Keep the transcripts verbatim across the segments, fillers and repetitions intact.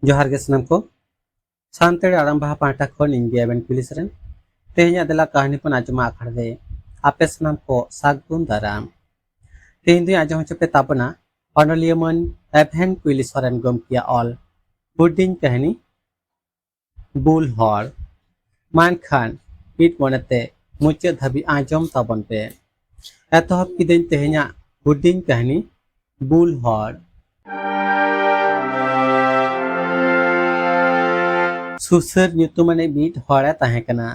ᱡᱚᱦᱟᱨ ᱜᱮ ᱥᱟᱱᱟᱢ ᱠᱚ᱾ ᱥᱟᱱᱛᱟᱲᱤ ᱟᱲᱟᱝ ᱵᱟᱦᱟ ᱯᱟᱦᱴᱟ ᱠᱷᱚᱱ ᱤᱧ ᱜᱮ ᱟᱵᱮᱱ ᱠᱩᱞᱤ ᱥᱚᱨᱮᱱ᱾ ᱛᱮᱦᱮᱧᱟᱜ ᱫᱮᱞᱟ ᱠᱟᱹᱦᱱᱤ ᱯᱚᱱ ᱟᱸᱡᱚᱢᱟ ᱟᱠᱷᱲᱟ ᱨᱮ ᱟᱯᱮ ᱥᱟᱱᱟᱢ ᱠᱚ ᱥᱟᱹᱜᱩᱱ ᱫᱟᱨᱟᱢ᱾ ᱛᱮᱦᱮᱧ ᱫᱚᱧ ᱟᱸᱡᱚᱢ ᱦᱚᱪᱚ ᱯᱮ ᱛᱟᱵᱚᱱᱟ ᱚᱱᱚᱞᱤᱭᱟᱹ ᱢᱟᱹᱱ ᱮᱵᱷᱮᱱ ᱠᱩᱭᱞᱤ ᱥᱚᱨᱮᱱ ᱜᱚᱢᱠᱮᱭᱟᱜ ᱚᱞ ᱦᱩᱰᱤᱧ ᱠᱟᱹᱦᱱᱤ ᱵᱩᱞ ᱦᱚᱲ᱾ ᱢᱟ ᱮᱱᱠᱷᱟᱱ ᱢᱤᱫ ᱢᱚᱱᱮᱛᱮ ᱢᱩᱪᱟᱹᱫ ᱫᱷᱟᱹᱵᱤᱡ ᱟᱸᱡᱚᱢ ᱛᱟᱵᱚᱱ ᱯᱮ᱾ ᱮᱛᱚᱦᱚᱵ ᱠᱤᱫᱟᱹᱧ ᱛᱮᱦᱮᱧᱟᱜ ᱦᱩᱰᱤᱧ ᱠᱟᱹᱦᱱᱤ ᱵᱩᱞ ᱦᱚᱲ᱾ ᱥᱩᱥᱟᱹᱨ ᱧᱩᱛᱩᱢᱟᱱᱤᱡ ᱢᱤᱫ ᱦᱚᱲᱮ ᱛᱟᱦᱮᱸ ᱠᱟᱱᱟ᱾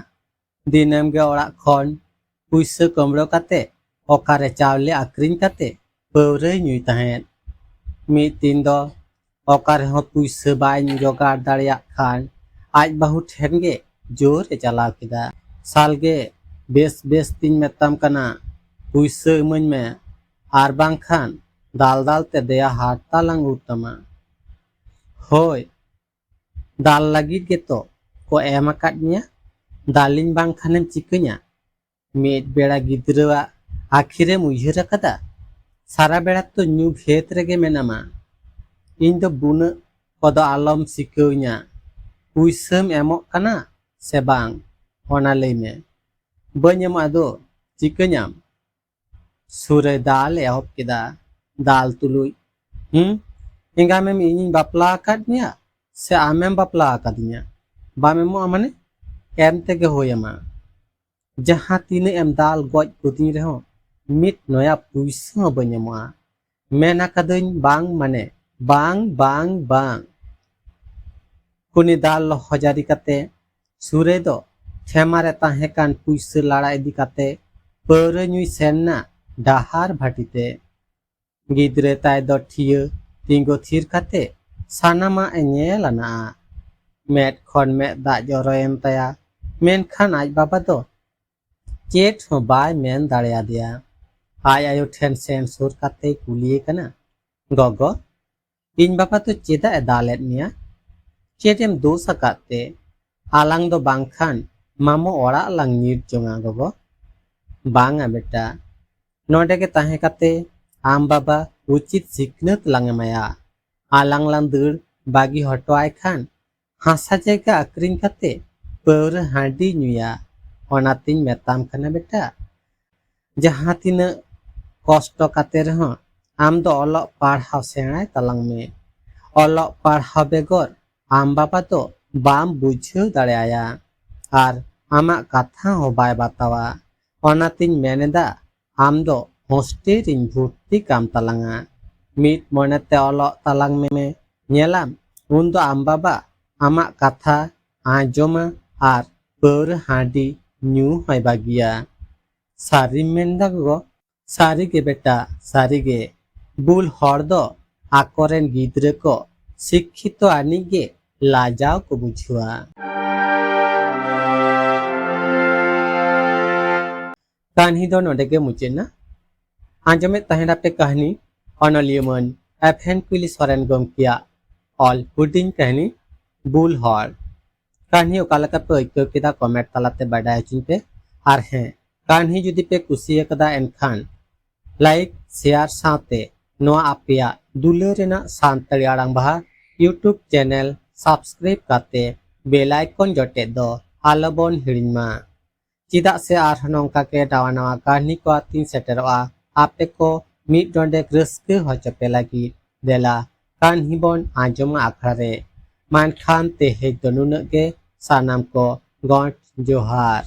ᱫᱤᱱᱟᱹᱢ ᱜᱮ ᱚᱲᱟᱜ ᱠᱷᱚᱱ ᱯᱩᱭᱥᱟᱹ ᱠᱟᱹᱢᱲᱟᱹ ᱠᱟᱛᱮ, ᱚᱠᱟᱨᱮ ᱪᱟᱣᱞᱮ ᱟᱹᱠᱷᱨᱤᱧ ᱠᱟᱛᱮ ᱯᱟᱹᱣᱨᱟᱹᱭ ᱧᱩᱭ ᱛᱟᱦᱮᱸᱫ᱾ ᱢᱤᱫ ᱫᱤᱱ ᱫᱚ ᱚᱠᱟ ᱨᱮᱦᱚᱸ ᱯᱩᱭᱥᱟᱹ ᱵᱟᱭ ᱡᱚᱜᱟᱲ ᱫᱟᱲᱮᱭᱟᱜ ᱠᱷᱟᱱ ᱟᱡ ᱵᱟᱹᱦᱩ ᱴᱷᱮᱱ ᱜᱮ ᱡᱳᱨ ᱮ ᱪᱟᱞᱟᱣ ᱠᱮᱫᱟ᱾ ᱥᱟᱞᱜᱮ, ᱵᱮᱥ ᱵᱮᱥ ᱛᱤᱧ ᱢᱮᱛᱟᱢ ᱠᱟᱱᱟ, ᱯᱩᱭᱥᱟᱹ ᱤᱢᱟᱹᱧ ᱢᱮ, ᱟᱨ ᱵᱟᱝᱠᱷᱟᱱ ᱫᱟᱞ ᱫᱟᱞ ᱛᱮ ᱫᱮᱭᱟ ᱦᱟᱨᱛᱟ ᱞᱟᱝ ᱩᱨ ᱛᱟᱢᱟ᱾ ᱦᱳᱭ, ᱫᱟᱞ ᱞᱟᱹᱜᱤᱫ ᱜᱮᱛᱚ ᱠᱚ ᱮᱢ ᱟᱠᱟᱫ ᱢᱮᱭᱟ, ᱫᱟᱞᱤᱧ ᱵᱟᱝᱠᱷᱟᱱᱮᱢ ᱪᱤᱠᱟᱹᱧᱟ? ᱢᱤᱫ ᱵᱮᱲᱟ ᱜᱤᱫᱽᱨᱟᱹᱣᱟᱜ ᱟᱹᱠᱷᱤᱨᱮᱢ ᱩᱭᱦᱟᱹᱨ ᱟᱠᱟᱫᱟ? ᱥᱟᱨᱟ ᱵᱮᱲᱟ ᱛᱚ ᱧᱩ ᱵᱷᱮᱫ ᱨᱮᱜᱮ ᱢᱮᱱᱟᱢᱟ᱾ ᱤᱧ ᱫᱚ ᱵᱩᱱᱟᱹᱜ ᱠᱚᱫᱚ ᱟᱞᱚᱢ ᱥᱤᱠᱟᱹᱣᱤᱧᱟ᱾ ᱯᱩᱭᱥᱟᱹᱢ ᱮᱢᱚᱜ ᱠᱟᱱᱟ ᱥᱮ ᱵᱟᱝ, ᱚᱱᱟ ᱞᱟᱹᱭ ᱢᱮ᱾ ᱵᱟᱹᱧ ᱮᱢᱚᱜᱼᱟ ᱫᱚ, ᱪᱤᱠᱟᱹᱧᱟᱢ? ᱥᱩᱨᱮ ᱫᱟᱞ ᱮᱦᱚᱵ ᱠᱮᱫᱟ᱾ ᱫᱟᱞ ᱛᱩᱞᱩᱡ, ᱦᱩᱸ, ᱮᱸᱜᱟᱢᱮᱢ ᱤᱧᱤᱧ ᱵᱟᱯᱞᱟ ᱟᱠᱟᱫ ᱢᱮᱭᱟ ᱥᱮ ᱟᱢᱮᱢ ᱵᱟᱯᱞᱟ ᱟᱠᱟᱫᱤᱧᱟ? ᱵᱟᱢ ᱮᱢᱚᱜᱼᱟ ᱢᱟᱱᱮ? ᱮᱢ ᱛᱮᱜᱮ ᱦᱩᱭ ᱟᱢᱟ᱾ ᱡᱟᱦᱟᱸ ᱛᱤᱱᱟᱹᱜ ᱮᱢ ᱫᱟᱞ ᱜᱚᱡ ᱜᱚᱫᱤᱧ ᱨᱮᱦᱚᱸ ᱢᱤᱫ ᱱᱚᱭᱟ ᱯᱩᱭᱥᱟᱹ ᱦᱚᱸ ᱵᱟᱹᱧ ᱮᱢᱚᱜᱼᱟ᱾ ᱢᱮᱱ ᱟᱠᱟᱫᱟᱹᱧ ᱵᱟᱝ ᱢᱟᱱᱮ ᱵᱟᱝ, ᱵᱟᱝ, ᱵᱟᱝ᱾ ᱠᱩᱱᱤ ᱫᱟᱞ ᱦᱚᱡᱟᱨᱤ ᱠᱟᱛᱮ ᱥᱩᱨᱮ ᱫᱚ ᱴᱷᱮᱢᱟ ᱨᱮ ᱛᱟᱦᱮᱸ ᱠᱟᱱ ᱯᱩᱭᱥᱟᱹ ᱞᱟᱲᱟ ᱤᱫᱤ ᱠᱟᱛᱮ ᱯᱟᱹᱣᱨᱟᱹ ᱧᱩᱭ ᱥᱮᱱ ᱱᱟ ᱰᱟᱦᱟᱨ ᱵᱷᱟᱹᱴᱤ ᱛᱮ᱾ ᱜᱤᱫᱽᱨᱟᱹ ᱛᱟᱭ ᱫᱚ ᱴᱷᱤᱭᱟᱹ ᱛᱤᱸᱜᱩ ᱛᱷᱤᱨ ᱠᱟᱛᱮ ᱥᱟᱱᱟᱢᱟᱜ ᱮ ᱧᱮᱞ ᱟᱱᱟ᱾ ᱢᱮᱫ ᱠᱷᱚᱱ ᱢᱮᱫ ᱫᱟᱜ ᱡᱚᱨᱚᱭᱮᱱ ᱛᱟᱭᱟ, ᱢᱮᱱᱠᱷᱟᱱ ᱟᱡ ᱵᱟᱵᱟ ᱫᱚ ᱪᱮᱫ ᱦᱚᱸ ᱵᱟᱭ ᱢᱮᱱ ᱫᱟᱲᱮᱭᱟᱫᱮᱭᱟ᱾ ᱟᱡ ᱟᱭᱳ ᱴᱷᱮᱱ ᱥᱮᱱ ᱥᱩᱨ ᱠᱟᱛᱮᱭ ᱠᱩᱞᱤᱭᱮ ᱠᱟᱱᱟ, ᱜᱚᱜᱚ, ᱤᱧ ᱵᱟᱵᱟ ᱫᱚ ᱪᱮᱫᱟᱜ ᱮ ᱫᱟᱞᱮᱫ ᱢᱮᱭᱟ? ᱪᱮᱫ ᱮᱢ ᱫᱳᱥ ᱟᱠᱟᱫ ᱛᱮ? ᱟᱞᱟᱝ ᱫᱚ ᱵᱟᱝᱠᱷᱟᱱ ᱢᱟᱢᱚ ᱚᱲᱟᱜ ᱞᱟᱝ ᱧᱤᱨ ᱡᱚᱝᱟ ᱜᱚᱜᱚ᱾ ᱵᱟᱝᱟ ᱵᱮᱴᱟ, ᱱᱚᱰᱮ ᱜᱮ ᱛᱟᱦᱮᱸ ᱠᱟᱛᱮ ᱟᱢ ᱵᱟᱵᱟ ᱩᱪᱤᱛ ᱥᱤᱠᱷᱱᱟᱹᱛ ᱞᱟᱝ ᱮᱢᱟᱭᱟ᱾ ᱟᱞᱟᱝ ᱞᱟᱝ ᱫᱟᱹᱲ ᱵᱟᱹᱜᱤ ᱦᱚᱴᱚ ᱟᱭ ᱠᱷᱟᱱ ᱦᱟᱥᱟ ᱡᱟᱭᱜᱟ ᱟᱹᱠᱷᱨᱤᱧ ᱠᱟᱛᱮ ᱯᱟᱹᱣᱨᱟᱹ ᱦᱟᱺᱰᱤ ᱧᱩᱭᱟ᱾ ᱚᱱᱟᱛᱤᱧ ᱢᱮᱛᱟᱢ ᱠᱟᱱᱟ ᱵᱮᱴᱟ, ᱡᱟᱦᱟᱸ ᱛᱤᱱᱟᱹᱜ ᱠᱚᱥᱴᱚ ᱠᱟᱛᱮ ᱨᱮᱦᱚᱸ ᱟᱢ ᱫᱚ ᱚᱞᱚᱜ ᱯᱟᱲᱦᱟᱣ ᱥᱮᱬᱟᱭ ᱛᱟᱞᱟᱝ ᱢᱮ᱾ ᱚᱞᱚᱜ ᱯᱟᱲᱦᱟᱣ ᱵᱮᱜᱚᱨ ᱟᱢ ᱵᱟᱵᱟ ᱫᱚ ᱵᱟᱢ ᱵᱩᱡᱷᱟᱹᱣ ᱫᱟᱲᱮ ᱟᱭᱟ᱾ ᱟᱨ ᱟᱢᱟᱜ ᱠᱟᱛᱷᱟ ᱦᱚᱸ ᱵᱟᱭ ᱵᱟᱛᱟᱣᱟ᱾ ᱚᱱᱟᱛᱤᱧ ᱢᱮᱱ ᱮᱫᱟ, ᱟᱢ ᱫᱚ ᱦᱳᱥᱴᱮᱞ ᱨᱤᱧ ᱵᱷᱩᱨᱛᱤ ᱠᱟᱢ ᱛᱟᱞᱟᱝᱟ᱾ ᱢᱤᱫ ᱢᱚᱱᱮᱛᱮ ᱚᱞᱚᱜ ᱛᱟᱞᱟᱝ ᱢᱮ᱾ ᱧᱮᱞᱟᱢ, ᱩᱱᱫᱚ ᱟᱢ ᱵᱟᱵᱟ ᱟᱢᱟᱜ ᱠᱟᱛᱷᱟ ᱟᱸᱡᱚᱢᱟ ᱟᱨ ᱯᱟᱹᱣᱨᱟᱹ ᱦᱟᱺᱰᱤ ᱧᱩ ᱦᱚᱸᱭ ᱵᱟᱹᱜᱤᱭᱟ᱾ ᱥᱟᱹᱨᱤᱢ ᱢᱮᱱᱫᱟ ᱜᱚᱜᱚ? ᱥᱟᱹᱨᱤᱜᱮ ᱵᱮᱴᱟ, ᱥᱟᱹᱨᱤᱜᱮ᱾ ᱵᱩᱞ ᱦᱚᱲ ᱫᱚ ᱟᱠᱚᱨᱮᱱ ᱜᱤᱫᱽᱨᱟᱹ ᱠᱚ ᱥᱤᱠᱠᱷᱤᱛᱚ ᱟᱹᱱᱤᱡ ᱜᱮ ᱞᱟᱡᱟᱣ ᱠᱚ ᱵᱩᱡᱷᱟᱹᱣᱟ᱾ ᱠᱟᱹᱦᱱᱤ ᱫᱚ ᱱᱚᱰᱮ ᱜᱮ ᱢᱩᱪᱟᱹᱫ ᱮᱱᱟ᱾ ᱟᱸᱡᱚᱢᱮᱫ ᱛᱟᱦᱮᱱᱟᱯᱮ ᱠᱟᱹᱦᱱᱤ ᱚᱱᱚᱞᱤᱭᱟᱹ ᱢᱟᱹᱱ ᱮᱵᱷᱮᱱ ᱠᱩᱭᱞᱤ ᱥᱚᱨᱮᱱ ᱜᱚᱢᱠᱮᱭᱟᱜ ᱚᱞ ᱦᱩᱰᱤᱧ ᱠᱟᱹᱦᱱᱤ ᱵᱩᱞ ᱦᱚᱲ᱾ ᱠᱟᱹᱦᱱᱤ ᱚᱠᱟ ᱞᱮᱠᱟ ᱯᱮ ᱟᱹᱭᱠᱟᱹᱣ ᱠᱮᱫᱟ, ᱠᱚᱢᱮᱱᱴ ᱛᱟᱞᱟᱛᱮ ᱵᱟᱰᱟᱭ ᱦᱚᱪᱚᱧ ᱯᱮ᱾ ᱟᱨ ᱦᱮᱸ, ᱠᱟᱹᱦᱱᱤ ᱡᱩᱫᱤ ᱯᱮ ᱠᱩᱥᱤᱭᱟᱠᱟᱫᱟ, ᱮᱱᱠᱷᱟᱱ ᱞᱟᱭᱤᱠ, ᱥᱮᱭᱟᱨ ᱥᱟᱶᱛᱮ ᱱᱚᱣᱟ ᱟᱯᱮᱭᱟᱜ ᱫᱩᱞᱟᱹᱲ ᱨᱮᱱᱟᱜ ᱥᱟᱱᱛᱟᱲᱤ ᱟᱲᱟᱝ ᱵᱟᱦᱟ YouTube ᱪᱮᱱᱮᱞ ᱥᱟᱵᱥᱠᱨᱟᱭᱤᱵ ᱠᱟᱛᱮ ᱵᱮᱞ ᱟᱭᱠᱚᱱ ᱡᱚᱴᱮᱫ ᱫᱚ ᱟᱞᱚᱵᱚᱱ ᱦᱤᱲᱤᱧ ᱢᱟ᱾ ᱪᱮᱫᱟᱜ ᱥᱮ ᱟᱨᱦᱚᱸ ᱱᱚᱝᱠᱟ ᱜᱮ ᱱᱟᱣᱟ ᱱᱟᱣᱟ ᱠᱟᱹᱦᱱᱤ ᱠᱚ ᱟᱛᱤᱧ ᱥᱮᱴᱮᱨᱚᱜᱼᱟ ᱟᱯᱮ ᱠᱚ ᱢᱤᱫ ᱰᱚᱸᱰᱮᱠ ᱨᱟᱹᱥᱠᱟᱹ ᱦᱚᱪᱚ ᱯᱮ ᱞᱟᱹᱜᱤᱫ᱾ ᱫᱮᱞᱟ ᱠᱟᱹᱦᱱᱤ ᱵᱚᱱ ᱟᱸᱡᱚᱢᱟ ᱟᱠᱷᱲᱟ ᱨᱮ᱾ ᱢᱮᱱᱠᱷᱟᱱ ᱛᱮᱦᱮᱧ ᱫᱚ ᱱᱩᱱᱟᱹᱜ ᱜᱮ᱾ ᱥᱟᱱᱟᱢ ᱠᱚ ᱜᱚᱸᱰ ᱡᱚᱦᱟᱨ᱾